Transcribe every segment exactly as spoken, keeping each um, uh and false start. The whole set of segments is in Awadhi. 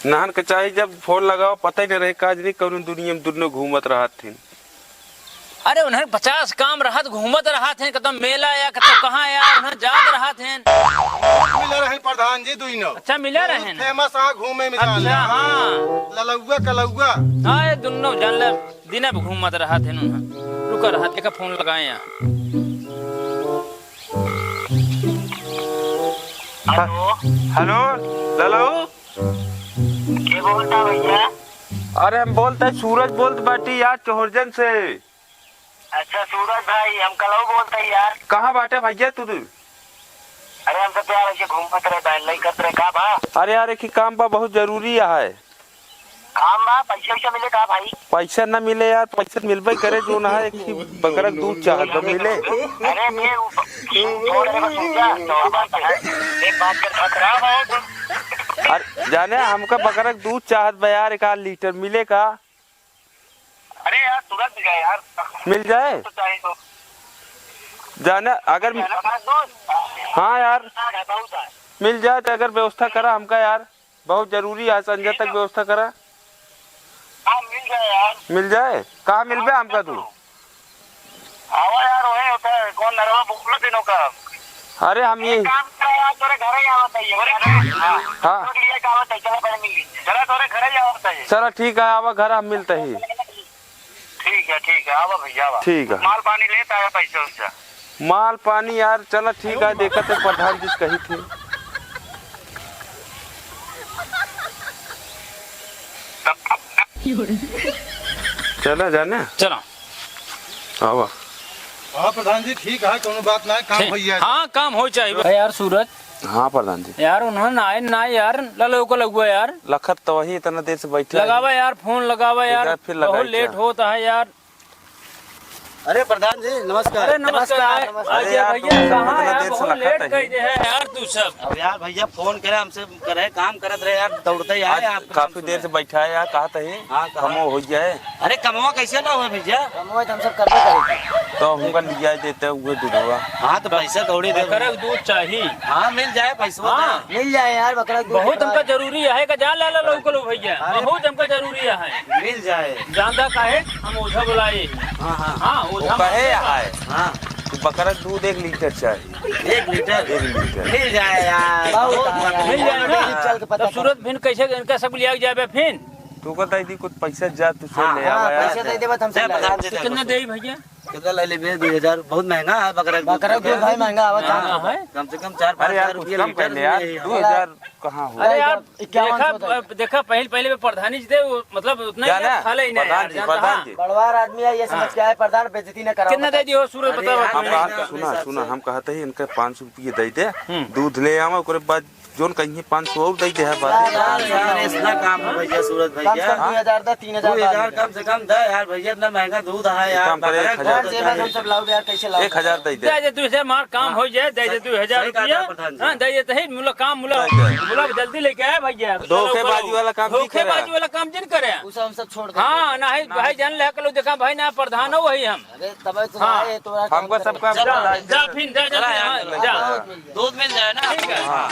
नहन के चाही जब फोन लगावा, पता ही न रहे काज नहीं कौन दुनिया में दुनो घूमत रहत थिन। अरे उन्हन पचास काम रहत, घूमत रहत हैं, कतौ मेला या कतौ कहाँ या, उन्हन जात रहत हैं। मिले रहे प्रधान जी दुइनो। अच्छा, मिले रहे हैं। फेमस आ घूमे में अच्छा, जान ले। हाँ। ललौआ कलौआ। हाँ, ये दुनो जान ले, दिने पे घूमत रहत हैं उन्हन। रुका रहत, एक फोन लगाए यहाँ। हेलो। हेलो, ललऊ। के बोलता भैया? अरे हम बोलत है, सूरज बोलत बाटी यार, चोहरजन से। अच्छा सूरज भाई, हम कलऊ बोलत है यार। कहाँ बाटे भैया तू? अरे हम सब यार ऐसे घूमत रहे, बहन लई करत रहे, का बा? अरे यार, एक ही काम बा, बहुत जरूरी है। काम बा, पैसा वैसा मिले का भाई? पैसा ना मिले यार, पैसा मिलबे करे, जो ना है, एक ही बकरा के दूध चाहत बा, मिले। अरे ये उ-, छोड़ रे, बस रुक जा, तो बात है। एक बात कर, खतरा भाई। अरे जाने, हमका बकरा के दूध चाहत बा यार, एक आध लीटर मिले का? अरे यार, तुरंत मिल जाए यार। मिल जाए? तो चाहिए तो। जाने, अगर है ना, बस दूध। हाँ यार, बहुत है। मिल जाए तो अगर व्यवस्था करा हमका यार, बहुत जरूरी है, संझा तक व्यवस्था करा। हाँ, मिल जाए यार। मिल जाए? कहाँ मिलबे हमका तू? आवा यार, वही होता है, कौन नरवा बोलो तीनों का। अरे हम ये एक काम करा यार, तोरे घर ही आवत है ये। हाँ। हाँ। तो लिए का आवत है, चला पहले मिल लीजिए। चला तोरे घर ही आवत है ये। चला ठीक है, आवा घर हम मिलते ही। ठीक है, ठीक है, आवा भैया, आवा। ठीक है। माल पानी लेता है, पैसा वैसा। माल पानी यार, चला ठीक है, देखत है प्रधान जी से कही थे। चला जाने। चला। आवा। हाँ प्रधान जी, ठीक है, कोनो बात ना है, काम ठीक। भैया। हाँ, काम हो चाहिए। अरे यार सूरज। हाँ प्रधान जी। यार उन्हन आए ना यार, ललऊ कलउआ यार। लखत तो वही इतना देर से बैठे हैं। लगावा यार, फोन लगावा यार, इधर फिर बहुत लगाई लेट क्या? होता है यार। अरे प्रधान जी, नमस्कार। अरे नमस्कार। नमस्कार, नमस्कार। अरे अजय यार, भैया, तुम कहाँ इतना यार? देर से बहुत लखत लेट है। कइ दे है यार तू सब। अब यार भैया फोन करे हमसे, करे काम करत रहे यार, दौड़ते ही आए आज आप। काफी देर से बैठा है यार, कहा था ये? हाँ, कहा। कमो हो जाए। अरे कमवा कैसे ना हुए भैया? कमवा तो हम सब करबे करेंगे। तो हमका लिया देते हुए दूधवा। हाँ, तो पैसा कौड़ी दे। बकरा के दूध चाहिए। हाँ, मिल जाए पैसा। हाँ। मिल जाए यार, बकरा के दूध बहुत हमका जरूरी है, का जान ला ला लौकलो भैया। अरे। बहुत हमका जरूरी है। मिल जाए। जानता काहे? हम ओझा बुलाए। हाँ, हाँ। हाँ, वो ओझा कहे बुलाए। आए। हाँ। कि बकरा के दूध एक लीटर चाहिए। एक लीटर? एक लीटर। मिल जाए यार। बहुत बहुत आया। मिल जाए ना? चल के पता तो सूरज फिन कैसे इनका सब लिया जाबे फिन? तू कहता है कि कुछ पैसा जा, तू से हाँ, ले हाँ, आवा यार। पैसा दे देबा, तो हम सब ले आवा। कितना दे भैया? कितना ले लेबे? दो हजार। बहुत महंगा है बकरा के दूध। बकरा के दूध भाई महंगा आवत है। महंगा है। कम से कम चार पाँच हजार रुपया लीटर में है। अरे यार, कुछ कम कर ले यार। दो हजार कहाँ हो? अरे यार, इक्यावन सौ देखा, देखा, पहले, पहले में प्रधानी जी थे, वो, मतलब, उतना ही जाना, खा ले ही नहीं प्रधान यार, जी, जानता प्रधान हाँ। जी। बड़वार आदमी है, ये समझ हाँ। के आए, प्रधान बेइज्जती न कराओ। कितना दे दियो, सूरज अरे बताओ। यार, हम नहीं, बात नहीं, सुना, नहीं, सुना, नहीं। हम कहते हैं, इनके पाँच सौ रुपये दे दे, हम्म। दूध ले आवा, ओकरे बाद जोन कहीं पाँच सौ और दे दे है, बात। यार, यार, इतना काम है भैया, सूरज कम से भैया। कम दो हजार दा, तीन हजार दो हजार बाद में। कम से कम दे यार भैया, इतना महंगा दूध है यार, काम करे, बकरा एक हजार दूध दे दे। हम सब लाओ यार, कैसे लाओ? एक हजार दे दे। दे दे, तू से मार काम हाँ। हो जाए, दे दे, सही, दो हजार सही कहा था रुपया। प्रधान जी। हाँ, दे दे, तो ही मुला काम मुला, दे दे। मुला जल्दी लेके आए भैया। धोखेबाजी वाला काम नहीं करे। धोखेबाजी वाला काम जिन करे। उसे हम सब छोड़ दे। हाँ, ना है भाई, जान ले, कल देखा भाई ना प्रधान हो वही हम। अरे, तब तो हाँ। आए, तो हमको सबका जा, जा, फिर जा, जा, चला जा, यार, हाँ, चला। जा। दूध मिल जाए ना। ठीक है। हाँ।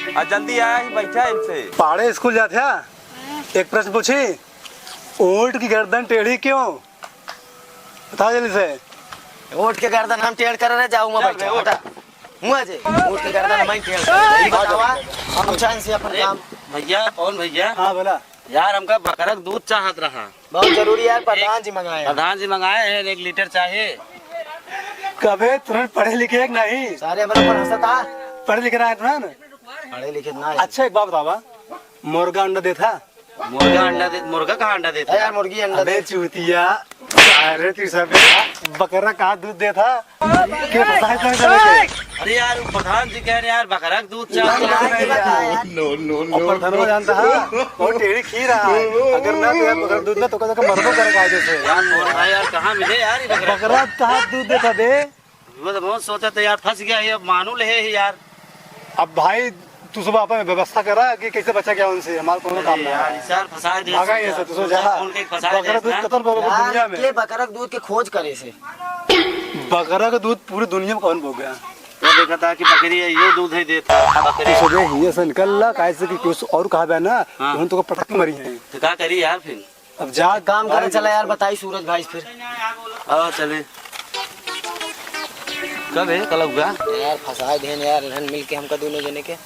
आ, जल्दी आया ही बैठा इनसे। पहाड़े स्कूल जात है, एक प्रश्न पूछी, ऊंट की गर्दन टेढ़ी क्यों? बताओ जल्दी से। ऊंट के गर्दन हम टेढ़ कर रहे, जाओ, मैं चल बैठा, बे, उठ। हटा। मुआ जे, ऊंट के गर्दन हम टेढ़ कर रहे, ये बतावा, हम चैन से अपन अरे, काम। भैया, कौन भैया? हाँ, बोला। यार, हमका बकरा के दूध चाहत रहा। बहुत जरूरी यार, प्रधान जी मंगाए हैं। प्रधान जी मंगाए हैं, एक लीटर चाहे। कबे तुरंत पढ़े लिखे कि नहीं? सारे हमारे ऊपर हंसता। पढ़े लिखे ना है तुरंत? पढ़े लिखे ना है। अच्छा, एक बात बतावा, मुर्गा अंडा देता? मुर्गा अंडा दे, मुर्गा कहाँ अंडा देता है? यार, मुर्गी अंडा अबे दे। चूतिया, अरे तू सब बकरा कहाँ दूध देता? के फंसाए था इधर के? अरे यार, प्रधान जी कह रहे यार, बकरा का दूध चाहते हैं। No, no, no, और प्रधान को जानता है, वो टेढ़ी खीर है। अगर ना तो यार बकरा दूध ना तो कल का मरबो करे कायदे से। यार, कौन भाई यार, कहाँ मिले यार ये बकरा? बकरा कहाँ दूध देता बे? वो तो बहुत सोचा था यार, फंस गया ये, अब मानू ले ही यार। अब भाई, तू सब आपन व्यवस्था करा कि कैसे बचा क्या उनसे, हमारा कोनो काम अरे ना यार, है। इस यार फंसा दे भागा इसको। ये से, तू सब जा। कौन के फंसा दे बकरा दूध इसका? कतन पावे यार, दुनिया में? के बकरा के दूध के खोज करे से। बकरा का दूध पूरी दुनिया में कौन बोग गया? देखा था कि बकरी है, यो दूध है देता। बकरी। सुबह हियाँ से निकल ला, काहे से कि कुछ और कहा बे ना, हाँ। उन्होंने तो पटक के मरी है। तो का करी यार फिर? अब जा। काम करे चला यार, बताई सूरज भाई फिर। आओ चले। कब है कलौआ? यार फंसाए देन यार, इन्हन मिल के हमका दोनों जने के।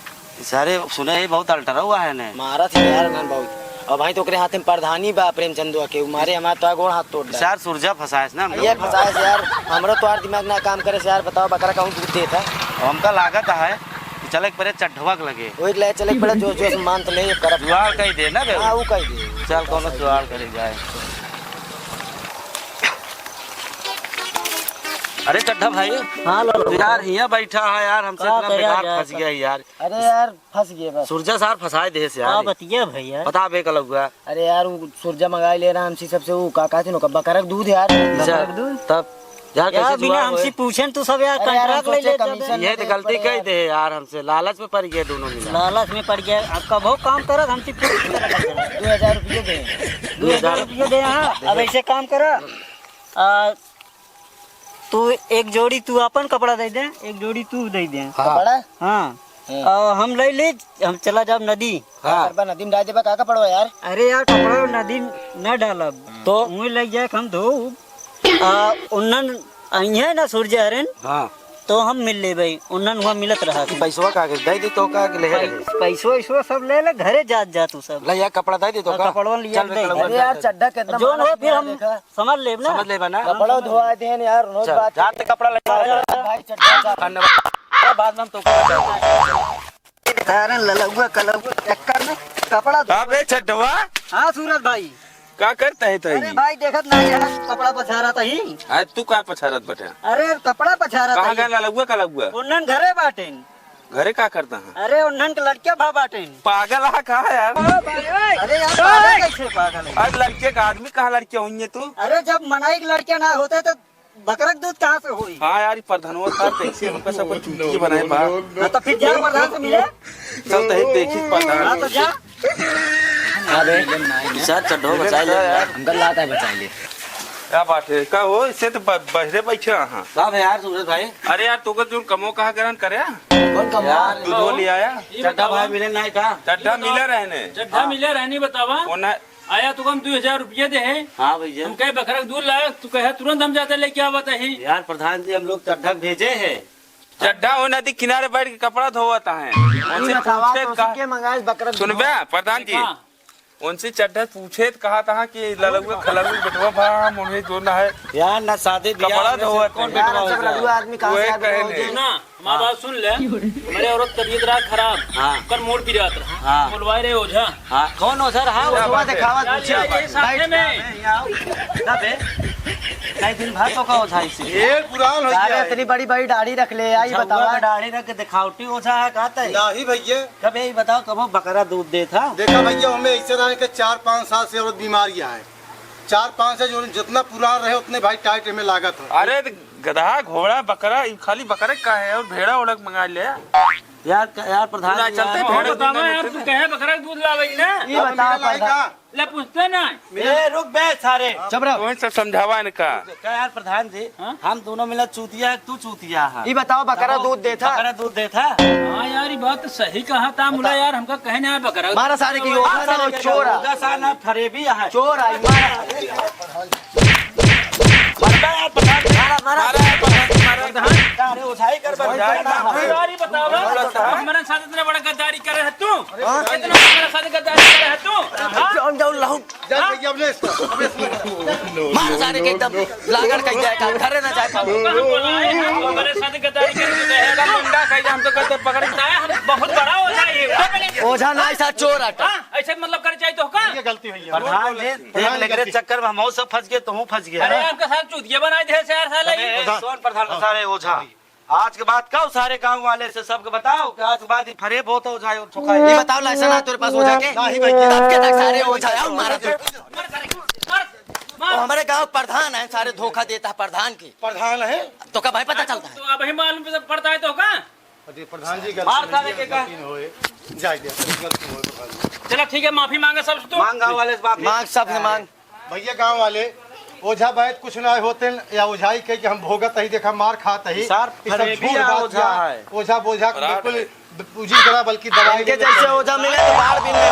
सारे सुने है बहुत अल्टरा हुआ है ने। मारा थी यार इन्हन बहुत। और भाई तो ओकरे हाथे में प्रधानी बा प्रेमचंदवा के, उ मारे हमार तो गोड़ हाथ तोड़ डाल। सार सुरजा फंसाए ना हम ये लोग। फंसाए से यार, हमरो तो यार दिमाग ना काम करे से यार, बताओ बकरा कहूँ दूध देता। हमका लागत है कि चले के परे चड्ढवा के लगे। वही ले चले के परे जो, जो मान तो नहीं करब। जुआड़ कही दे ना बे। हाँ, वो कही दे। चल कौनो जुआड़ करी जाए। अरे चड्ढा भाई। हाँ, लो, लो। यार, हियाँ बैठा है यार, हमसे का इतना करे बेकार यार? फंस गया यार। अरे यार, फंस गए बस। सुरजा सार फंसाए देहे से का यार। बतिया भैया? पता बे कलौआ। अरे यार, वो सुरजा मंगाई ले रहा हमसे सबसे, वो का कहते हैं, बकरा के दूध यार। बकरा के दूध? तब यार, यार, कैसे बिना जुआ हमसे होए? पूछे न तू सब यार, अरे यार, हम contract ले सोचे लेते commission बे। ये तो दे गलती पड़े कही यार। दे यार, हमसे लालच में पड़ गए दोनों मिला। लालच में पड़ गया, अब कबो काम करत हमसे पूछ के रखा करो। दो हजार रुपये दे। दो हजार रुपये दे, हाँ। अब ऐसे काम करा, आ, तू एक जोड़ी तू अपन कपड़ा दे दे, एक जोड़ी तू दे दे। हाँ। कपड़ा? हाँ। हम्म। और हम ले ले, हम चला जाब नदी। हाँ। अरे बा, नदी में डाल देबा का कपड़वा यार? अरे यार, कपड़ा नदी में न डालब। तो? वहीं ले जाए हम धो। आ, उन्नन अइहे ना सूरज हरेन, हाँ। तो हम मिल लेबे, उन्नन हुआ मिलत रहा। कि पैसवा का के दे दी तो का के ले रहे? पैसवा, वैसवा सब ले ले, घरे जात, जा तू सब। ले यार, कपड़ा दे दी तो हाँ, का? कपड़वा लिया चल बे, दे। कलौआ, अरे यार, चल। चड्ढा कितना जोन हो, फिर हम देखा। समझ लेब ना। समझ लेबा ना? कपड़ा धोआ देन यार, रोज चल, बात जाते कपड़ा ले। भाई, चड्ढा, चड्ढा। धन्यवाद। बाद में हम तो सारे ललौआ कलौआ चक्कर में कपड़ा धो- का बे चड्ढवा? हाँ सूरज भाई। का करता है तई? अरे भाई देखत ना यार, कपड़ा पछारत ही। आज तू का पछारत बटे? अरे कपड़ा पछारत कहाँ ही। गए ललौआ कलौआ? उन्नन घरे बाटेन। घरे का करता है? अरे उन्नन के लड़के भा बाटेन। पागल है का यार? अरे यार पागल कैसे पागल है? आज लड़के का आदमी कहाँ लड़के होइए तू? अरे जब मनाई के लड़के ना होते तो बकरा के दूध कहाँ से होई? हाँ यार, ई प्रधानवा साहब कैसे हमका सबको चूतिया बनाए बा। हाँ, तो फिर जा प्रधान से मिले। चल, तही देखी प्रधान। हाँ, तो जा। अबे, सर, चड्ढो बचाई ले यार। हमका लात है, बचाई ले। क्या बात है? का हो, इससे तो ब-, बहरे बैठे हैं। का भे यार, सूरज भाई? अरे यार, तोका जो कमो कहाँ ग्रहण करे? कौन कमो? यार, दूधो ले आया। चड्ढा भाई मिले नहीं का? चड्ढा मिले रहने। चड्ढा मिले रहनी बतावा। वो ना, आया तो हम दो हजार रुपया दे है। हाँ भैया। हम कहे बकरा के दूध लाए, तू कहे तुरंत हम जाते लेके आवत है। यार प्रधान जी, हम लोग चड्ढा भेजे हैं। चड्ढा वो नदी किनारे बैठ के कपड़ा धोवत है। उनसे बतावा, पूछे तो का, के मंगाए बकरा के सुनबे दूध? प्रधान जी, हाँ। उनसे चड्ढा पूछे तो कहा था कि ललुआ खलुआ बेटवा भा, हम उन्हें जो ना है। यार ना शादी ब्याह कपड़ा में से धोवत कौन है। बेटवा यार, हो सब जाए? ललुआ आदमी कहाँ से वही आदमी हो कहने। जाए? ना। हमार बात सुन ले। मेरे औरत तबीयत रहा खराब। हाँ। कल मूड पिरात रहा। हाँ। बोलवाए रहे ओझा। हाँ, कौन ओझा रहा? ओझवा दिखावा, यार, पूछे। यार, ये साथे में। ना बे, कई दिन भर तो का ओझा इसे। ये पुरान हो गया है। इतनी बड़ी बड़ी दाढ़ी रख ले, आई बतावा। दाढ़ी रख के दिखावटी ओझा है, कहता है। नहीं भैया। कब यही बताओ, कब वो बकरा दूध देत है? देखा भैया, हमें ऐसे रहे कि चार पाँच साल से औरत बीमारी है। चार पाँच से जो जितना पुरान रहे, उतने भाई टाइट हमें लागत है। अरे, गधा, घोड़ा, बकरा, ई खाली बकरे का है और भेड़ा ओड़ा के मंगा ले। यार, क-, यार, प्रधान ना जी, चलते यार। भेड़ा और बतावा यार, तू कहे बकरा के दूध लावे ना? ई बतावा, प्रधान। ले पूछते ना। ए, रुक बे, सारे। चुप रहो। तोहे सब समझावा इनका। क्या यार, प्रधान जी, हाँ? हम दोनों मिला चूतिया है, तू चूतिया है। ई बतावा, बकरा दूध देता? बकरा दूध देता? हाँ यार, ई बात तो सही कहा था, मुला यार, हमका कहे ना बकरा। मारा सारे की, यो मारा सारे की, चोर है। होगा सा ना फरेबी है। चोर है, मारा। मारा, मारा। मारा, मारा। मारा, मारा। अरे, ओझाई कर बंद कर। अरे, बताओ, हमारे साथ इतना बड़ा गद्दारी करे है तू? हाँ? इतना हमारे साथ गद्दारी करे है तू? हाँ? जाओ, जाओ, लाओ। जा भैया, अपने इसको, अपने इसको। मार सारे के एकदम लागर कह जाए का, घरे ना जाए पाओ। कहाँ बोला है? हमारे साथ गद्दारी करे है। मुंडा कह जाए, हम तो कहते पकड़। हम बहुत बड़ा ओझा है। ओझा ना, ऐसा चोर आता। हाँ? ऐसे मतलब कर चाहिए तो का? ये गलती हुई है। प्रधान जी, देख ले, एकरे चक्कर में हम सब फंस गए, तू फंस गया। अरे, आपका साथ चूतिया बनाए दे, सार, साला, ये। अरे, सोन प्रधान, सारे ओझा। आज के बाद का सारे गांव वाले से सबके बताओ कि आज के बाद ही फरेब होता ओझा और ठोका है। ये बताओ, लाइसेंस है तेरे पास ओझा के? नहीं भैया। तब के तक सारे ओझा आओ, मारा तू। मार, मार, मार। वो हमारे गांव प्रधान है, सारे धोखा देता है प्रधान की। प्रधान है? तो का भाई पता चलता है? तो अब ही मालूम पड़ता है तो का? अरे प्रधान जी, मार गलती साले नहीं के है, का? गलती न होए। जाए दे, गलती न होए प्रधान जी। चला ठीक है, माफी मांगे सबसे तू। मांग गांव वाले से माफी। मांग सबसे मांग। भैया गांव वाले, ओझा बैद कुछ ना होते या ओझाई कह के हम भोगत ही, देखा मार खात ही। सर, ई सब फरेबी झूठ है, बात ओझा बा। है। ओझा बोझा बिल्कुल पूजी करा, बल्कि दवाई इनके ले जैसे चले। ओझा मिले तो बाढ़ भी नहीं